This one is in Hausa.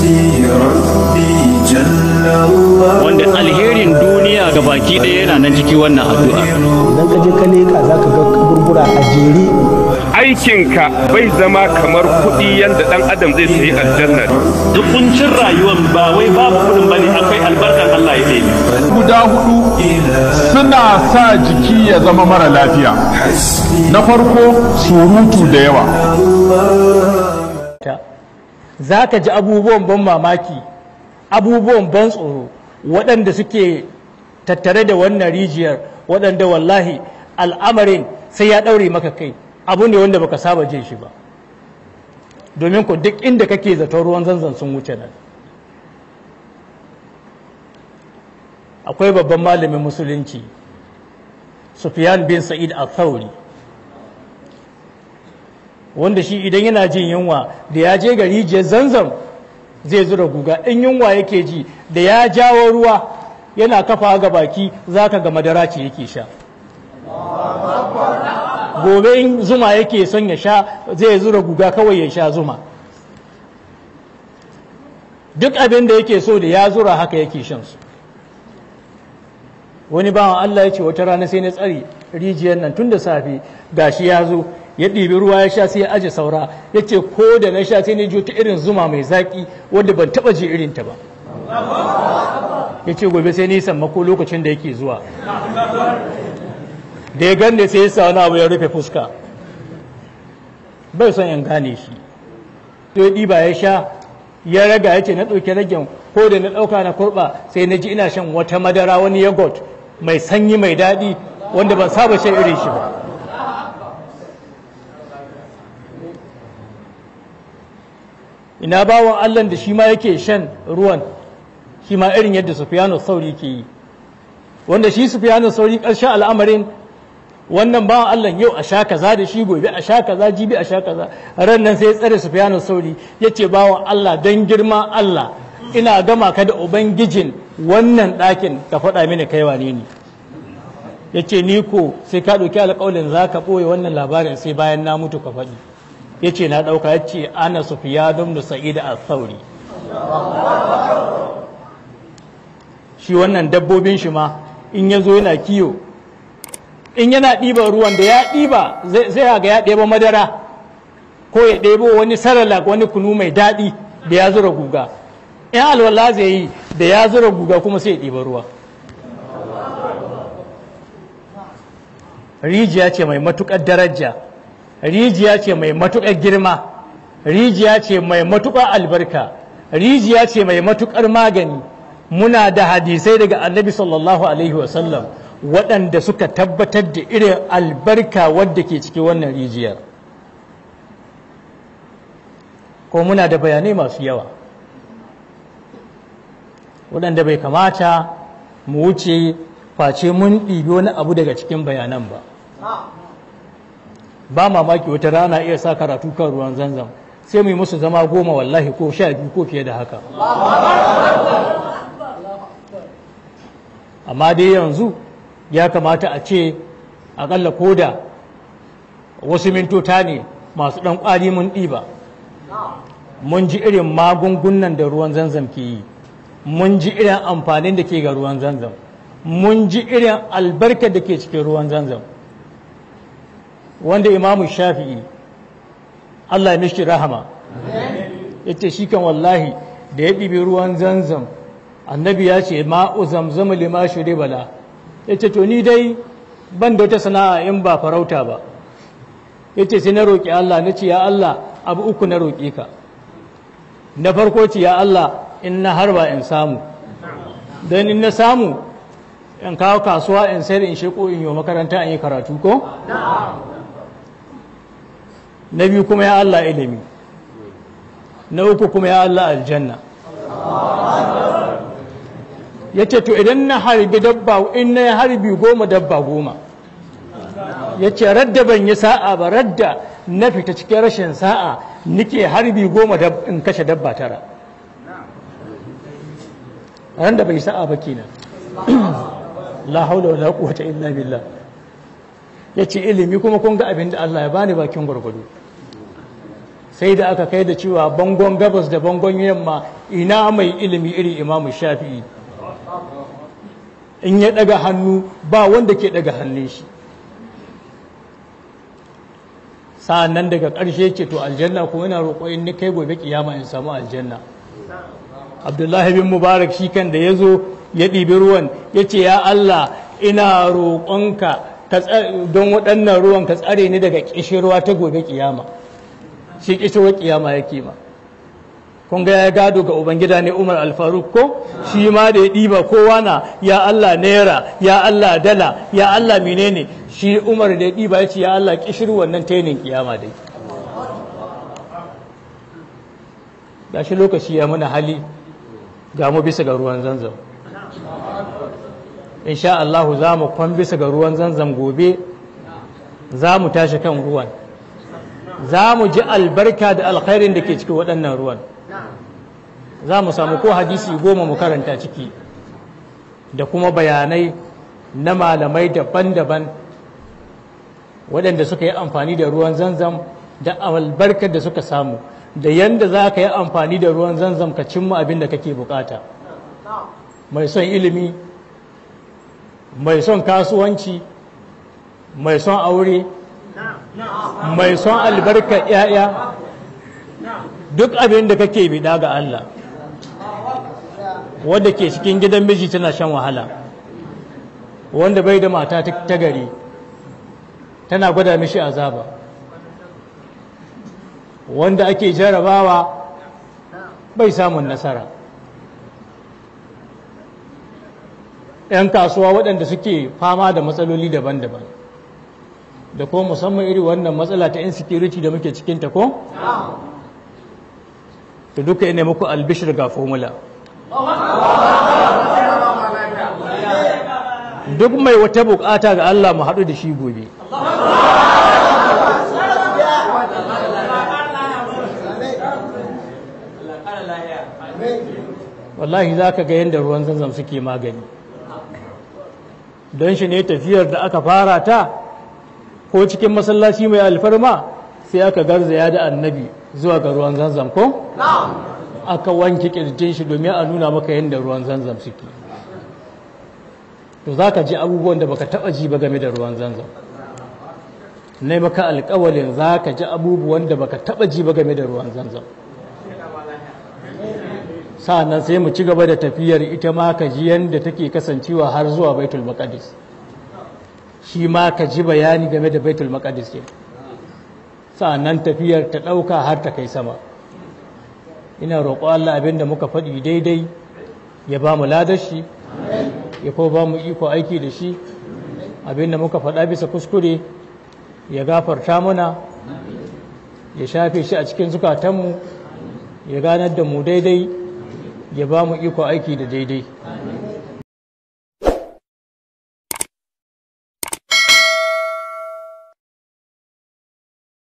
حسبي ربي جل الله. Wanda alherin duniya ga baki ɗaya yana nan ciki wannan addu'a. Idan ka je ka leƙa, za ka ga kaburbura a jere. Aikinka bai zama kamar kuɗi yadda ɗan adam zai sayi aljanna. Duk kuncin rayuwan ba wai babu kudin bane, akwai albarkan Allah ya ɗebe. Guda hudu suna sa jiki ya zama mara lafiya. Na farko, surutu da yawa. Za ka ji abubuwan ban mamaki, abubuwan ban tsoro waɗanda suke tattare da wannan rijiyar, waɗanda wallahi al'amarin sai ya ɗaure maka kai. Abu ne wanda baka saba jin shi ba, domin ku duk inda kake zaton ruwan Zanzan sun wuce nan. Akwai babban malamin Musulunci, Sufyan bin Sa'id al-Thawri, wanda shi idan yana jin yunwa, da ya je ga rijiyar Zanzan zai zura guga. In yunwa yake ji, da ya jawo ruwa yana kafa ga baki, zaka ga madara ce yake sha. Gobe in zuma yake son ya sha, zai zura guga kawai ya sha zuma. Duk abin da yake so, da ya zura haka yake shan su. Wani bawan Allah ya ce, wata rana sai na tsari rijiyar nan tun da safe. Gashi ya zo ya ɗibi ruwa ya sha, sai ya aje saura. Ya ce ko da na sha, sai na ji wata irin zuma mai zaƙi wadda ban taɓa ji irinta ba. Ya ce gobe sai ni sammako lokacin da yake zuwa, da ya gane sai ya sa wani abu ya rufe fuska, bai son in gane shi. To ya ɗiba ya sha, ya raga. Ya ce na ɗauki ragen, ko da na ɗauka na kurɓa, sai na ji ina shan wata madara, wani yogurt mai sanyi mai daɗi wanda ban saba shan irin shi ba. Ina bawan Allah da shi ma yake shan ruwan, shi ma irin yadda Sufyanu Sauri ke yi, wanda shi Sufyanu Sauri ƙarshen al'amarin wannan bawan Allah, yau a sha kaza da shi, gobe a sha kaza, jibi a sha kaza. Ran nan sai ya tsare Sufyanu Sauri, ya ce, "Bawan Allah, don girman Allah, ina gama ka da ubangijin wannan ɗakin, ka faɗa mini kai wane ne." Ya ce, "Ni ko sai ka ɗauki alƙawalin za ka ɓoye wannan labarin, sai bayan na mutu ka faɗi." Ya ce, "Na ɗauka." Ya ce, "Ana Sufyan ibn Sa'id al-Thawri." Shi wannan dabbobin shi ma, in ya zo yana kiyo, in yana ɗiban ruwan, da ya ɗiba zai ga ya ɗeba madara ko ya ɗebo wani Cerelac, wani kunu mai daɗi, da ya zura guga. In alwala zai yi, da ya zura guga kuma sai ya ɗiba ruwa. Rijiya ce mai matuƙar daraja, rijiya ce mai matuƙar girma, rijiya ce mai matuƙar albarka, rijiya ce mai matuƙar magani. Muna da hadisai daga Annabi sallallahu alaihi wasallam waɗanda suka tabbatar da irin albarka wadda ke cikin wannan rijiyar, ko muna da bayanai masu yawa waɗanda bai kamata mu wuce face mun ɗibi wani abu daga cikin bayanan ba. Ba mamaki wata rana iya sa karatu kan ruwan Zanzam, sai mu yi musu zama 10 wallahi, ko 12, ko fiye da haka. Amma dai yanzu ya kamata a ce akalla koda wasu mintota ne masu ɗan ƙwari mun ɗiba, mun ji irin magungunan da ruwan Zanzam ke yi, mun ji irin amfanin da ke ga ruwan Zanzam, mun ji irin albarkar da ke cikin ruwan Zanzam, wanda Imamu Shafi'i, Allah ya mishi rahama, ya ce shi kan wallahi da ya ɗibi ruwan Zanzam, Annabi ya ce ma'u zamzam lima shuriba la. Ya ce, to ni dai ban da wata sana'a in ba farauta ba. Ya ce sai na roƙi Allah, na ce, "Ya Allah, abu uku na roƙe ka." Na farko ce, "Ya Allah, in na harba in samu, don in na samu in kawo kasuwa in sayar, in sheko in yi makaranta in yi karatu." Ko na biyu kuma, "Ya Allah, ilimi." Na uku kuma, "Ya Allah, aljanna." Ya ce, to idan na harbi dabba, in na harbi 10, dabba 10. Ya ce radda ban yi sa'a ba, radda na fita cikin rashin sa'a, nike harbi 10 in kashe dabba tara. Ran da bai sa'a ba kenan. La haula wala quwwata illa billah. Yace ilimi kuma, kun ga abin da Allah ya bani bakin gwargwado. Sai da aka kai da cewa bangon gabas da bangon yamma, ina mai ilimi iri Imamu Shafi'i? In ya daga hannu, ba wanda ke daga hannun shi. Sa'an daga ƙarshe ce, "To, aljanna ko ina roƙo, in ni kai gobe kiyama in samu aljanna." Abdullahi bin Mubarak shi kan da ya zo ya ɗibi ruwan, ya ce, "Ya Allah, ina roƙonka don waɗannan ruwan ka tsare ni daga ƙishirwa ta gobe kiyama." Shi ƙishirwar kiyama yake ma. Kun ga ya gado ga ubangida ne Umar Alfaruk ko? Shi ma da ya ɗiba, kowa na "Ya Allah, naira, ya Allah, dala, ya Allah, menene." Shi Umar da ya ɗiba ya ce, "Ya Allah, ƙishirwar nan ta yinin kiyama dai." Ga shi lokaci ya muna hali, ga mu bisa ga ruwan Zanzam. Insha Allah za mu kwan bisa ga ruwan Zanzam gobe, za mu tashi kan ruwan, za mu ji albarka da alkhairin da ke cikin waɗannan ruwan. Za mu samu ko hadisi 10 mu karanta ciki, da kuma bayanai na malamai daban-daban waɗanda suka yi amfani da ruwan Zanzam, da albarkar da suka samu, da yanda za ka yi amfani da ruwan Zanzam ka cimma abin da kake bukata. Mai son ilimi, mai son kasuwanci, mai son aure, mai son albarkar 'ya'ya, duk abin da kake bida ga Allah. Wanda ke cikin gidan miji tana shan wahala, wanda bai da mata ta gari tana gwada mishi azaba, wanda ake jarabawa bai samun nasara, 'yan kasuwa waɗanda suke fama da matsaloli daban-daban, da ko musamman iri wannan matsala ta insecurity da muke cikinta ko? To, duka ina muku albishir, ga formula. Duk mai wata bukata ga Allah, mu haɗu da shi gobe. Wallahi za ka ga yadda ruwan Zanzam suke magani. Don shi ne tafiyar da aka fara ta ko cikin masallaci mai alfarma, sai aka garzaya da Annabi zuwa ga ruwan Zanzam ko? Aka wanke kirjin shi domin a nuna maka yadda ruwan Zanzam suke. To, za ka ji abubuwan da baka taba ji ba game da ruwan Zanzam. Na maka alkawalin za ka ji abubuwan da baka taba ji ba game da ruwan Zanzam. Sa'annan sai mu ci gaba da tafiyar, ita ma ka ji yadda take kasancewa har zuwa Baitul Maqdis. Shi ma ka ji bayani game da Baitul Maqdis ke. Sa'annan tafiyar ta ɗauka har ta kai sama. Ina roƙo Allah, abin da muka faɗi daidai ya ba mu ladashi, ya ko ba mu iko aiki da shi. Abin da muka faɗa bisa kuskure, ya gafarta mana, ya shafe shi a cikin zukatanmu, ya ganar da mu daidai, ya ba mu iko aiki da daidai.